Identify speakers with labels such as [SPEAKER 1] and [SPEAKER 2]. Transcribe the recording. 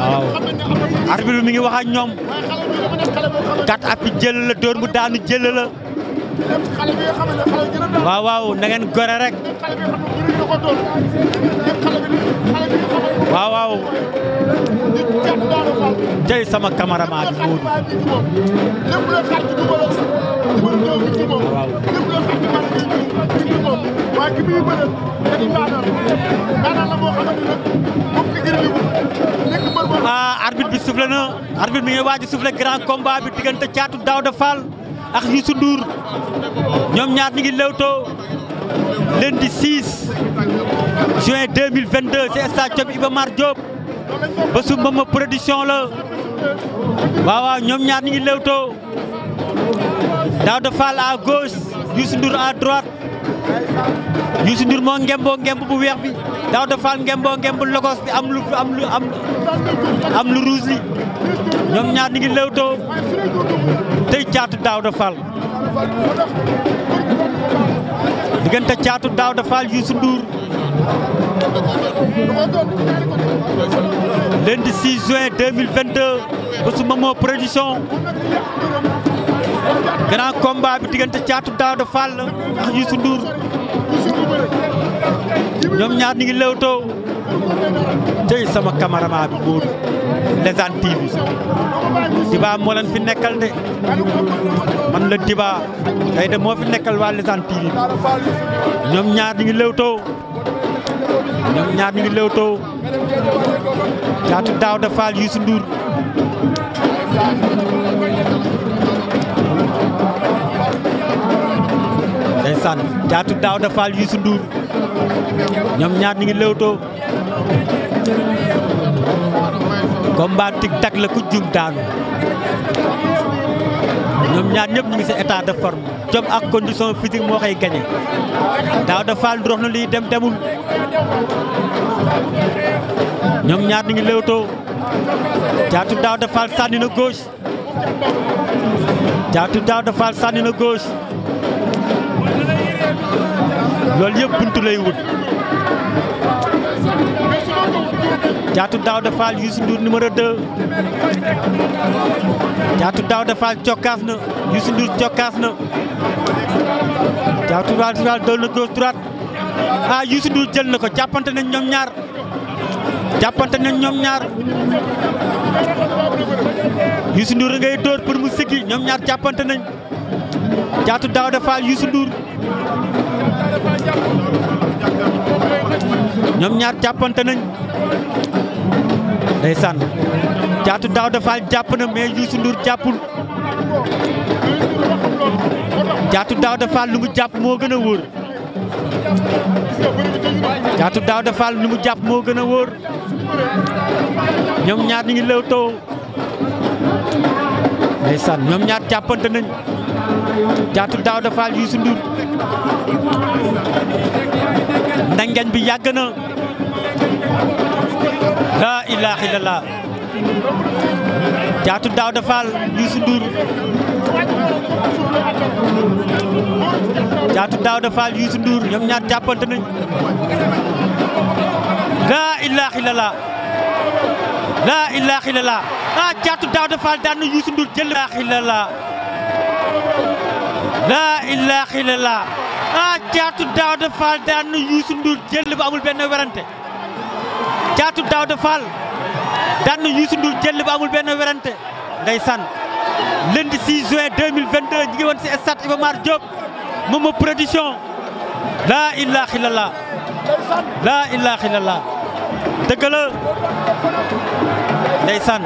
[SPEAKER 1] waaw arbitre bi mi ngi wax ak ñoom kat appi jël la dóor mu daanu jël la waaw waaw na ngeen gore rek waaw waaw tey sama cameraman bi Modou waaw arbitre bi soufflé na arbitre mi ngi waaj a soufflé grand combat bi diggante Thiatou Daouda Fall ak Youssou Ndour ñoom ñaar ñi ngi lewtoo lundi 6 juin 2022 ci stade Iba Mar Diop bésu Momo production la waaw waaw ñoom ñaar ñi ngi lewtoo Daouda Fall à gauche Youssou Ndour à droite Youssou Ndour moo ngemboo ngemb bu weex bi Daouda Fall ngemboo ngemb logos bi am lu rouge li ñoom ñaar ñi ngi lewtoo tey Thiatou Daouda Fall diggante Thiatou Daouda Fall Youssou Ndour lundi 6 juin 2022 bésu Momo production grand combat bi diggante Thiatou Daouda Fall ak Youssou Ndour ñoom ñaar ñi ngi lewtoo tey sama cameraman bi Modou Lezane TV Diba moo leen fi nekkal de man la Diba tey de moo fi nekkal waa Lezane TV ñoom ñaar ñi ngi lewtoo Thiatou Daouda Fall Youssou Ndour ndeysaan Thiatou Daouda Fall Youssou Ndour ñoom ñaar ñi ngi lewtoo combat tic tac la ku jum daanu ñoom ñaar ñëpp ñu ngi ci état de forme jom ak condition physique moo koy gagné Daouda Fall ndox na liy dem demul ñoom ñaar ñi ngi lewtoo Thiatou Daouda Fall sànni na gauche Thiatou Daouda Fall sànni na gauche loolu yëpp buntu lay wut Thiatou Daouda Fall Youssou Ndour numéro 2 Thiatou Daouda Fall cokkaas na Youssou Ndour cokkaas na Thiatou Daouda Fall doon na gauche droite Youssou Ndour jël na ko jàppante nañ ñoom ñaar Youssou Ndour ngay dóor pour mu siggi ñoom ñaar jàppante nañ Thiatou Daouda Fall Youssou Ndour ñoom ñaar jàppante nañ ndeysaan Thiatou Daouda Fall jàpp na mais Youssou Ndour jàppul Thiatou Daouda Fall lu mu jàpp moo gën a wóor Thiatou Daouda Fall lu mu jàpp moo gën a wóor ñoom ñaar ñu ngi lewtoo ndeysaan ñoom ñaar jàppante nañ Thiatou Daouda Fall Youssou Ndour ndangeñ bi yàgg na la ilaha illallah Thiatou Daouda Fall Youssou Ndour Thiatou Daouda Fall Youssou Ndour ñoom ñaar jàppante nañ la ilaha illallah Thiatou Daouda Fall daan na Youssou Ndour jël la ilaha illallah Thiatou Daouda Fall daan na Youssou Ndour jël ba amul benn werante Thiatou Daouda Fall daan na Youssou Ndour jël ba amul benn werante ndeysaan lundi 6 juin 2022 ñu ngi woon ci stade Iba Mar Diop Momo production la ilaha illallah dëgg la ndeysaan